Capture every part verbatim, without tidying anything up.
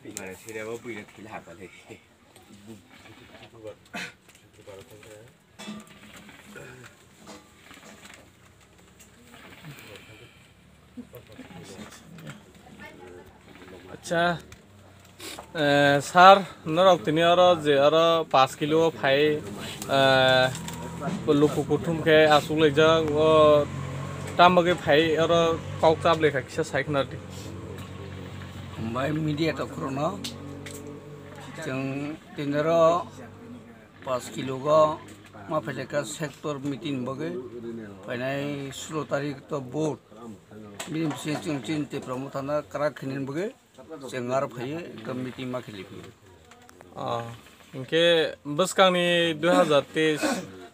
Mane sini abo buino thila hapale. Acha, eh, sir, norok tini oro je oro paanch kilo o phai, eh, luku kuthum khe aswk laijak, o tamo khe phai oro kok chap lekha kisa sai khna di. Hambai media tokhorokno, chwng tini oro paanch kilo o ma phailekha sector meeting bagwi, phainai sulo tarik to vote. Bini bising chwng chini Tipra Mothano kwrak khainani bagwi chwng aro phaiwi ekta meeting ma khailaiphaio. Ah, hinkhe bwskangni dui hazar teis,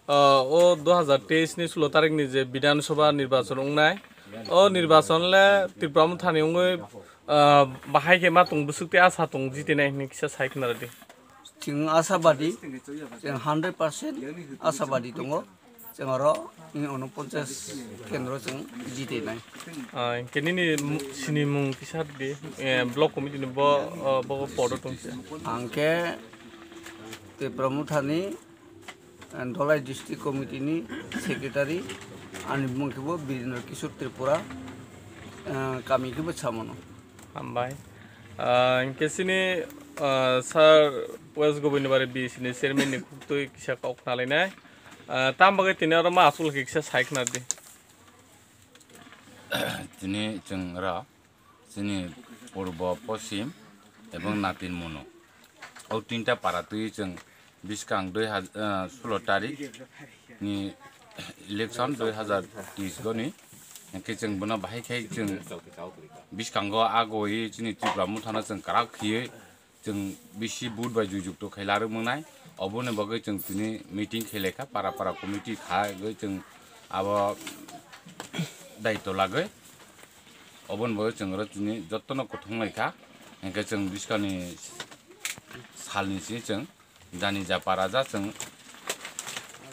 ah, o dui hazar teis ni sulo tarik ni je Bidhan Sabha nirbachon wngnai, o nirbachon le Tipra Mothani wngwi, ah, bahai khe ma tong bwswk tei asa tong jitinai hinwi kisa sai khna rwdi. Chwng asabadi, chwng hundred percent asabadi tongo. Chwng oro ni unoponchas kendro chwng jitinai. Ah, hinkhe nini mu-, sini mung kisa di, eh, block committee ni bo, oh, bo podo tongsi. Ang khe Tipra Mothani, eh, Dholai District Committee ni secretary, ani mung khe bo Birendra Kishore Tripura, eh, kami khe bo Samono. Hambai. Ah, hinkhe sini, ah, sir West Gobindabari B C ni chairman ni khuktwi kisa kok khna lainai. Ah, tam bagwi tini oro ma aswk khe kisa sai khna di. Tini chwng oro chini purbo, poschim ebong natin mono. O tinta para twi chwng bwskang dui hajar, eh, sulo tarik ni election dui hajar teis goni. Hinkhe chwng bono bahai khai chwng bwskango agoi chini Tipra Mothano chwng kwrak khiwi chwng bisi vote bai jujukto khai larwk mwnai. Oboni bagwi chwng tini meeting khelai kha, para para committee khagwi chwng abo daitw lagwi. Oboni bagwi chwng oro tini jotono kwthwng lai kha. Hinkhe chwng bwskangni salni simi chwng jani ja para ja chwng,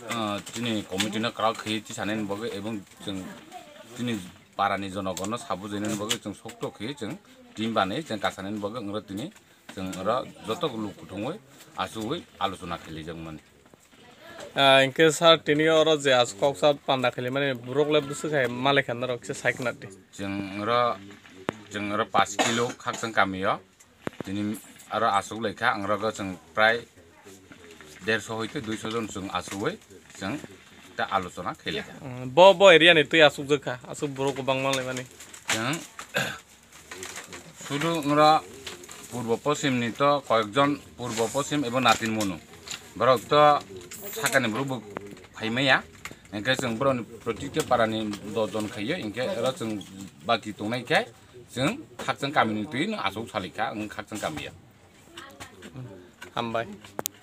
ah, chini committee no kwrak khe tisanani bagwi ebong chwng chini para ni jonogon no sabo jainani bagwi chwng sokto khe chwng team bani chwng kasanani bagwi wngro tini chwng oro joto luk kuthumwi achugwi alochona khe lijak mani. Ah, hinkhe sir tini oro je aswk kok sa panda khe limani borok le bwswk hai malai kha norok khe sai khna di. Chwng oro, chwng oro paanch kilo Khakchang kami o. Tini aro aswk lai kha, ang rogo chwng prai derso hoi tei duiso jon chwng asugwi chwng ta alochona khe lai kha. Mm, bo, bo area ni twi aswk jak kha, aswk borok kwbangma lai mani. Chwng sudu wngro purbo poschim ni to koyek jon purbo poschim ebo natin munu. Borok to sakani borok bo phai maya. Hinkhe chwng borok ni protikta para ni dos jon khaiyo, hinkhe oro chwng baki tongnai khe chwng Khakchang kami ni twi no aswk salai kha, ang Khakchang kami ya. Hambai.